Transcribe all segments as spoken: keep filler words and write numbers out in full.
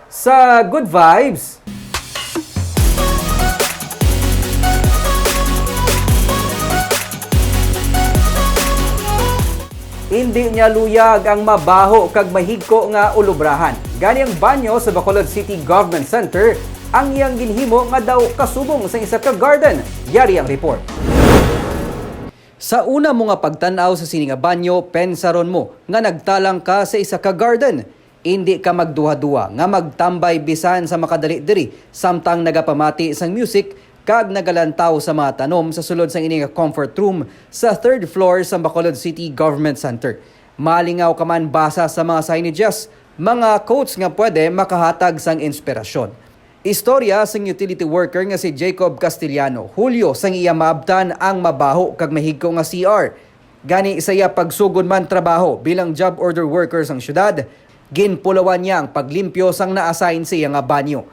Sa Good Vibes. Indi niya luyag ang mabaho kag mahigko nga ulubrahan. Gani ang banyo sa Bacolod City Government Center ang iyang ginhimo nga daw kasubong sa isa ka garden. Yari ang report. Sa una mo nga pagtan-aw sa sini nga banyo, pensaron mo nga nagtalang ka sa isa ka garden. Indi ka magduha-duha nga magtambay bisan sa makadali diri samtang nagapamati sang music kag nagalantaw sa mga tanom sa sulod sang ini nga comfort room sa third floor sa Bacolod City Government Center. Malingaw ka man basa sa mga signage, mga quotes nga pwede makahatag sang inspirasyon. Istorya sang utility worker nga si Jacob Castellano, Hulyo sang iya maabtan ang mabaho kag mahigko nga C R. Gani, sa iya pagsugod man trabaho bilang job order worker sang syudad, ginpulawan niya ang paglimpyo sang na-assign sa iya nga banyo.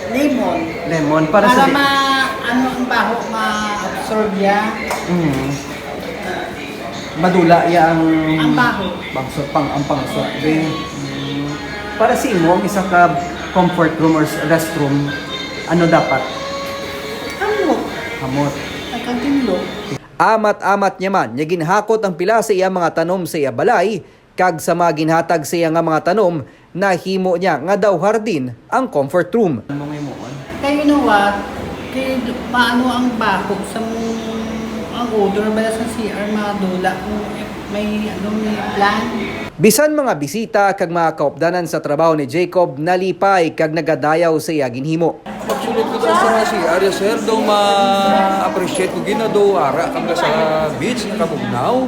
Lemon. Lemon para Para sa di- ma ano ang baho ma-absorb niya. Mm. Madula iya ang Ang baho. Bangsot pang ang pangsot din. Mm. Para sa imo ang isa ka comfort room or s- restroom, ano dapat? Hamot. Hamot. Nagkatinlo. Amat-amat niya man niya ginhakot ang pila sa iya mga tanom sa iya balay, kag sa mga ginhatag sa iya nga mga tanom, nahimo niya nga daw hardin ang comfort room. Ano nga imuon? Kay you know what? Kay maano ang baho sa ang odor bala sa C R madula kung may ano may plant. Bisan mga bisita kag mga kaupdanan sa trabaho ni Jacob nalipay kag nagadayaw sa iya ginhimo. Pagsulod ko sa C R, sir, daw ma-appreciate ko gina do ara kang sa beach nga kabugnaw.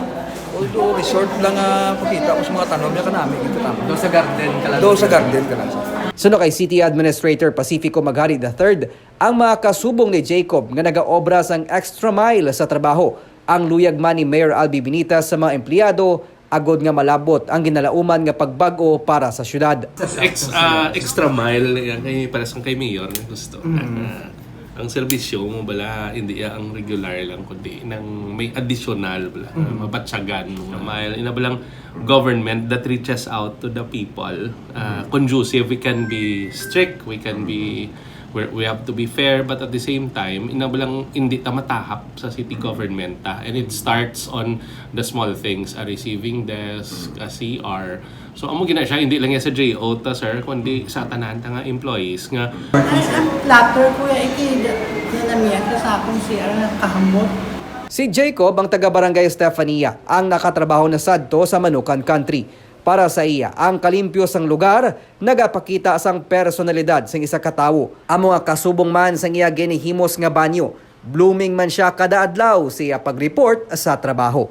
Although resort lang nga pakita ko sa mga tanom niya kanami kita tanom. Do sa garden ka lang. Do sa garden ka lang, sir. Suno kay City Administrator Pacifico Maghari the third, ang mga kasubong ni Jacob nga nagaobra sang extra mile sa trabaho. Ang luyag man ni Mayor Albi Benitez sa mga empleyado agod nga malabot ang ginalauman nga pagbag-o para sa syudad. Ex, ah, extra mile na yan kay para sa kay mayor na gusto. Ah, ang serbisyo mo bala hindi iya ang regular lang kundi nang may additional bala na mabatyagan mo nga mile ina balang government that reaches out to the people, ah, conducive. We can be strict, we can be we, we have to be fair, but at the same time ina balang hindi ta matahap sa city government ta, and it starts on the small things, a receiving desk, a C R. So amo gina siya, hindi lang yan sa J O ta, sir, kundi sa tanan ta nga employees nga Ay, ang platter kuya iki na namiya sa akong C R nga kahamot. Si Jacob ang taga Barangay Estefania, ang nakatrabaho na sadto sa Manukan Country. Para sa iya, ang kalimpyo sang lugar nagapakita sang personalidad sang isa ka tawo. Amo nga kasubong man sang iya ginhimos nga banyo, blooming man siya kada adlaw sa iya pag-report sa trabaho.